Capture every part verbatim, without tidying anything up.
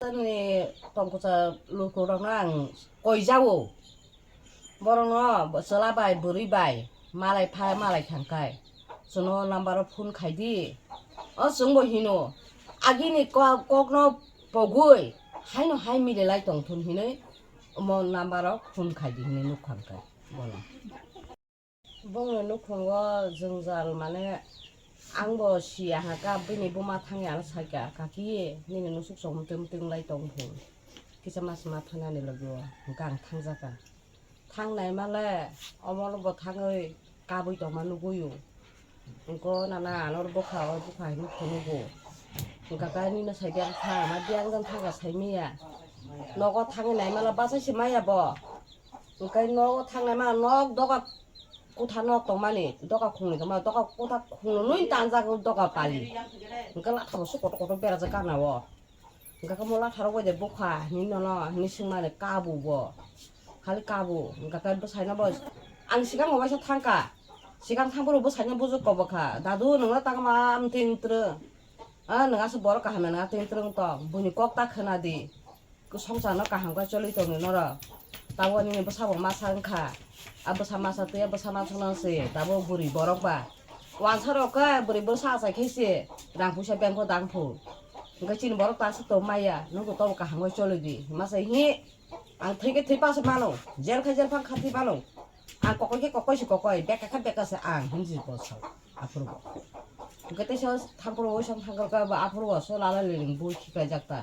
Ani tongkotsa lukurokno ang koijao. Borokno chwla bai bwrwi bai malai pha malai thangkhai. Chwngno number o phone khaidi. O chwngbo hino. Agini ko-, kokno pogwi haino hai mililai tongthun hinwi omo number o phone khaidi hinwi nukha hwnkhe bono. Bongni nukhungo jwngjal mane angbo siya haka bini buma thangya ano sakya kaki nini nusuk sok mutung mutung lai tong phu kisa mas ma thanani logo gang thangjaka thangnai male omono bo thangwi kabui tongma nuguyu. Hwnkhe nana ano bokha o bokha hinwi phunugo hwnkha khe nini sai biyang tha ma biyang jang thangkha saimanya nogo thangwi naimala bachai se maya bo. Hwnkhe nogo thangnai ma nok doga kutha nok tongmani doga khungni tongma doga kutha khungnwi tanjak doga pali. Hwnkhe lathabo se kotor kotor berajak gana o. Hwnkhe khe mo latharok bai de bukha hinwi nono hinwi swngmani kabu bo. Khali kabu hwnkhe khe bwsaino bo ang sikango waisa thangkha. Sikang thangphuru bwsaino bujuk kobokha. Dadu nwngno tangma amtwi wngtrwng. A nwng aswk borok kaham ya nwng atwi wngtrwng tong. Buini kok ta khwnadi. Swngcharno kaham khe choli tongdi norok. Tabuk nini bwsabo masa wngkha. A bwsa masa twi a bwsa masa nang se tabuk bwrwi borok ba. Wansarok khe bwrwi bwsa achai khe se rang puisa bank o dang phu. Hwnkhe chini borok ta aswk tong maya. Nwng bo tobo kaham khe choli di. Masa hi ang thwi khe thwi pa se mano. Jel khe jel phang kha thwi mano. Ang kokoi khe kokoi se kokoi. Beka khe beka se ang hinwi bo sao. Aphuru bo. Hwnkhe teisa thangphuru bo oisang thangkhar khe bo aphuru bo so lalai liring bo khiklai jak ta.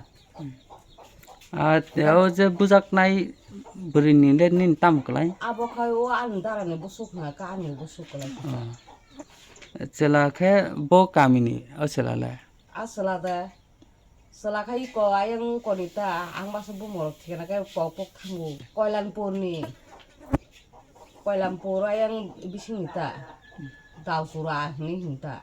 Ah, o je bujaknai bwrwini le nini tamo kwlai? Abo khai o ani darani busuk hwnkha khe ani busuk kwlai. Oh. Chwla khe bo kamini o chwla le? A chwla de. Chwla khai ko ayang koni ta, ang masa bumorok thikana khe pok pok thango. Koilanpurni. Koilanpur ayang bisingni ta. Dausura hinwi hwn ta.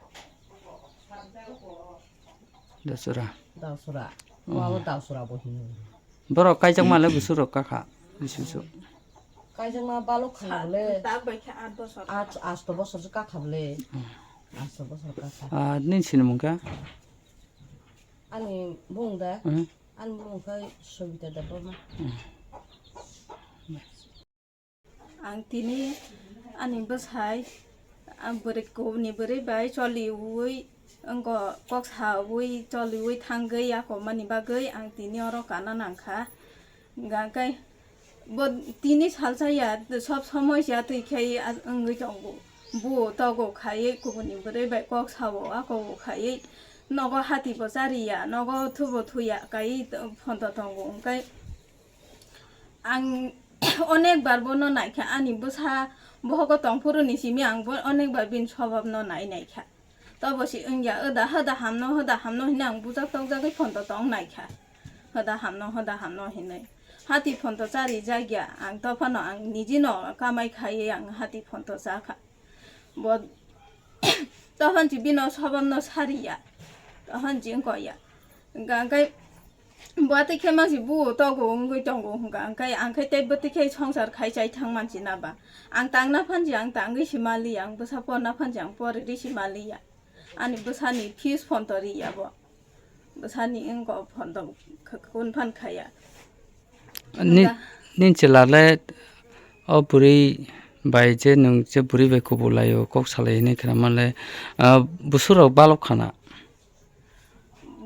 Dausura. Dausura. Oh. Wabo Dausura bo hino. Borok kaijakma le busurok kakha. Bisi busu. Kaijakma balok khana le. Tak bai khe aat bosor. Aat, asto bosor se kakha le. Hmm. Asto bosor kakha. Ah, nini sinimung khe? Ani bung da. Hmm. Ani bung khe Sobita Debbarma. Hmm. Ang tini ani bwsai, ang bwrwi kubuni bwrwi bai choliui, wngkha kok saui choliui thangwi akomani bagwi ang tini oro kana nangkha. Hwnkha khe bo tini salsa ya, sob somoi ya twi khe wngwi tongo. Bo togo khai kubuni bwrwi bai kok sao, ako khai nogo hati bo chariya, nogo thubo thuya kai photo tongo. Hwnkhe ang onek bar bono naikha, ani bwsa bohogo tongphuru ni simi ang bo onek bar bini swbab no nai naikha. Tobo si wngya, oda hoda hamno, hoda hamno hinwi ang bujak tokjagwi photo tong naikha. Hoda hamno, hoda hamno hinwi. Hati photo chari jakya, ang tophano ang niji no kamai khaiwi ang hati photo chakha. Bo tohon si bino sobam no sariya. Tohon si wngkha ya. Hwnkha khe bo tei khe mansi bu togo wngwi tongo hwnkha. Hwnkhe ang khe tei bo tei khe songsar khai chai thang mansi na ba. Ang tangna phansi ang tangwi si maliya, ang bwsa porna phansi ang poriri si maliya. Ani bwsani fees phonto riya bo. Bwsani wngkha phonto kh-, kun phan khaya. Ni, Hwnkha. Nini chwla le o bwrwi bai je nwng je bwrwi bai kubulaio, kok salaio hinwi khna manle, ah, busurok balok khana.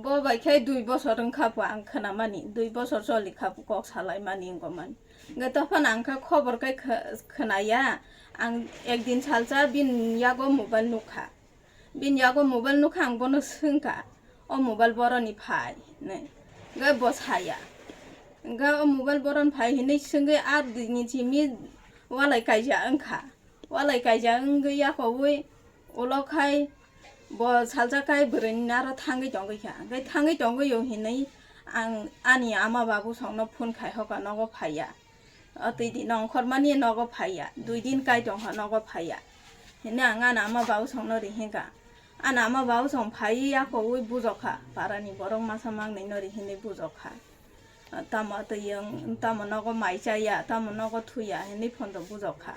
Bo bai khe dui bosor wngkha bo ang khna mani, dui bosor choli kha bo kok salai mani wngkha mani. Hwnkhe tophano ang khe khobor khe kh-, khna ya, ang ekdin salsa bini yago mobile nukha. Bini yago mobile nukha, ang bono swngkha, "O mobile boroni phai?" hinwi. Hwnkhe bo saya. Hwnkhe, "O mobile boroni phai?" hinwi swngwi, ar dini simi walai kaija wngkha. Walai kaija wngwi yakowi ulo khai bo salsa khai bwrwini naro thangwi tongwi kha. Hwnkhe thangwi tongwi o hinwi ang ani ama babu songno phone khai hoka nogo phaiya. O twi di nongkhormani nogo phaiya, dui din kai tongkha nogo phaiya. Hini ang ani ama babu songno ri hinkha. Ani ama babu song phaiwi yakowi bujokha, parani borok masa mangnwi no ri hinwi bujokha. Tamo twi wng, tamo nogo mai chaya, tamo nogo thuya hinwi phondo bujokha.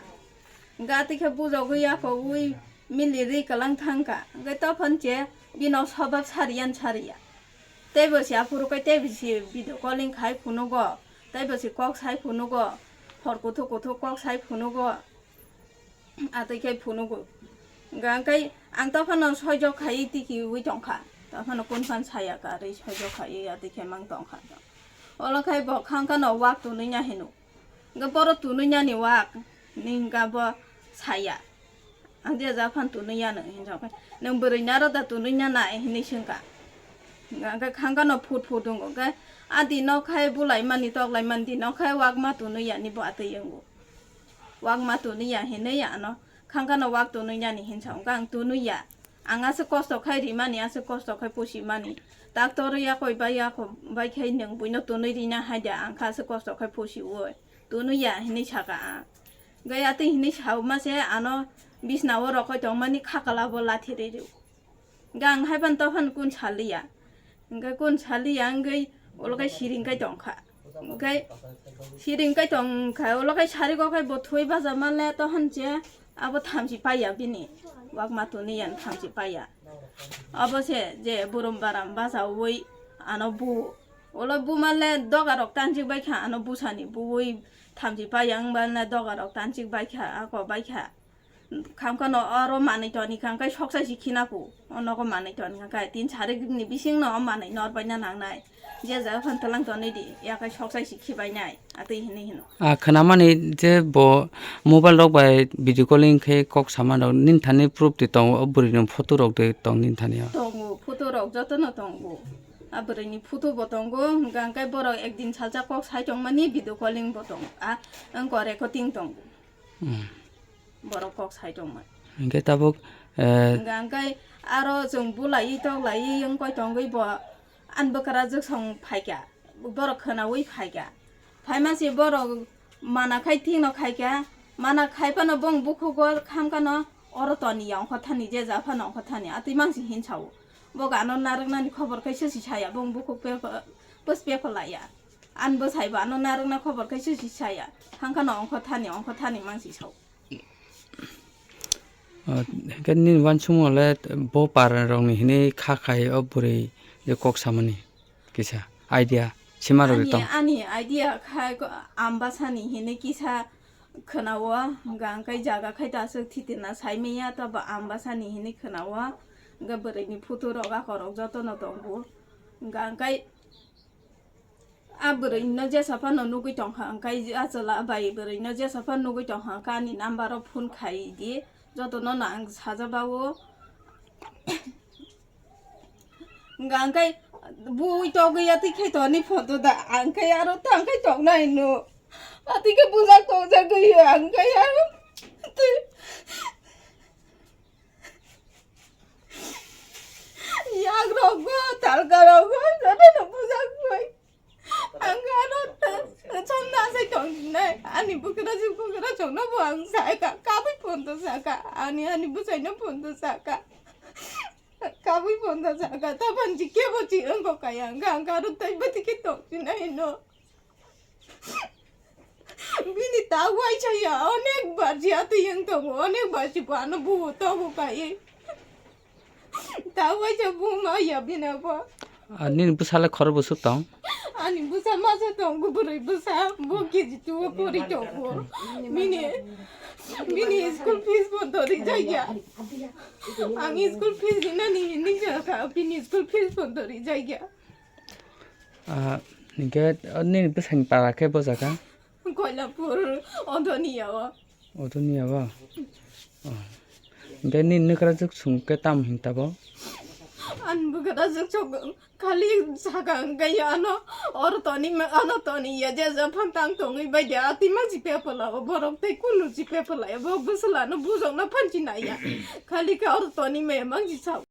Hwnkhe atwi khe bujogwi yakowi mili ri kwlang thangkha. Hwnkhe tophon che bino sobab sariyan sariya. Teibo si aphuru khe teibo si video calling khai phunugo, teibo si kok sai phunugo, hor kuthuk kuthuk kok sai phunugo, atwi khe phunugo. Hwnkhe ang tophano soijok khai tiki ui tongkha, tophano kun phan saya karwi soijok khai atwi khe mang tongkha. Olo khai bo khangkano wak tunui ya hino. Hwnkhe boro tunui yani wak ni hwnkha bo saya. Ang je ja phan tunui ya nang hinwi sa khe, "Nwng bwrwi naro da tunui ya nai?" hinwi swngkha. Hwnkhe khangkano phut phut wngo khe, "A di nok khai bulai mani toklai mani di nok khai wak ma tunui ya ni bo atwi wngo. Wak ma tunui ya hinwi ano khangkano wak tunui ya ni hinwi sa khe ang tunui ya. Ang aswk kosto khai rimani, aswk kosto khai pusimani. Doctor yakoi bai yakoi bai khai nwng buino tunui rina hai da, ang kha aswk kosto khai pusiui. Tunui ya hinwi saka ang. Hwnkhe atwi hinwi sauma se ano bisna o rokoi tongmani khakala bo lathi ri rio. Hwnkhe ang hai phano tophano kun saliya. Hwnkhe kun saliya wngwi ulo khe siring kai tongkha. Hwnkhe siring kai tongkha ulo khe sari kok khe bo thwi baja manle tophano je abo thamchi paiya bini. Wak ma tunui ya thamchi paiya. Abo se je burum baram bachaui ano bu. Ulo bu manle doga rok tanjik bai kha ano busani buui thamchi paiya wng manle doga rok tanjik bai kha ako bai kha. Kham khano oro manwi toni kha hwnkhe soksa si khina ku. O nogo manwi toni kha hwnkhe tin sari ni bising no o manwi nor bai na nang nai. Je jaga phan tlang toni di, ya khe soksa si khibai nai. Atwi hinwi hino. A khwnamani je bo mobile rok bai video calling khe kok sama rok nini thani proof de tongo, o bwrwi ni photo rok de tong nini thani o. Tongo, photo rok joto no tongo. A bwrwi ni photo bo tongo, hwnkha hwnkhe borok ekdin salsa kok sai tongmani video calling bo tongo. A wngkha recording tongo. Hmm. Borok kok sai tongmani. Hwnkhe tabuk, eh, hwnkha hwnkhe aro chwng bulaiwi toklaiwi wngkoi tongwi bo ani bwkrajwk song phaikha. Borok khwnaui phaikha. Phaima se borok mana khai thikno khaikha. Mana khai phano bong bukhugo khamkhano oro toniya ongkho thani, je ja phano ongkho thani. Atwi mangsi hinsao. Bo gano narwknani khobor khai susi saya, bong bukhuk pe-, pus pephalaiya. Ani bwsai bo ano narwkna khobor khai susi saya. Hangkhano ongkho thani, ongkho thani mangsi sao. Ah, hwnkhe nini uansukmung le bo para rokni hinwi kha khai o bwrwi je kok samani kisa idea sima rwgwi tong. Ani idea khai ko-, Ambasani hinwi kisa khwnao, hwnkha hwnkhe jaga khai ta aswk thitina saimanya, tabo Ambasani hinwi khwnao, hwnkhe bwrwini photo rok akhorok jotono tongo, hwnkha hwnkhe A bwrwino jesa phano nugwi tongkha, hwnkhe a chwla bai bwrwino jesa phano nugwi tongkha, hwnkhe ani number o phone khai di, jotono no ang sajabao. Hwnkhe bui togwi atwi khe toni photo da, hwnkhe aro tangkhe tongnai no. Atwi khe bujak tongjagwi, hwnkhe aro twi. Yakrokgo, talkarokgo, jotono bujak bai. Ang ano chomna sai tongsinai. Ani bwkrajwk bwkrajwkno bo ang sai ka, kabui phone to saka. Ani, ani bwsaino phone to saka. Kabui phone to saka. Taban ji kebo ji wngkha kaya. Ang, ang aro tei bwtwi khe tongsinai no. Bini ta waisa ya, onek bar ji atwi wng tongo, onek bar ji bo ano buo togo kai. Ta waisa buo ma ya bini bo. Ah, nini bwsa le khorok bwswk tong? Ani bwsa masa tongo, bwrwi bwsa, bo K G two o pori tongo. Bini, bini school fees bo to rijak ya. Ang school fees rinani hinwi sakha, bini school fees bo to rijak ya. Ah, hingke, ah, nini bwsani para khe bo jaga? Koilapur, Odoniya o. Odoniya o? Oh. Hingke nini nokrajwk song khe tamo hing tabo? Ani bwkrajwk song khali saka hingke ano oro toni ma-, ano toni ya je je phang tang tongwi bai de ati ma jipe pala o borok tei kunu jipe pala ya bo bwswlano bujokno phanchi nai ya. Khali khe oro toni ma ya mang ji sa.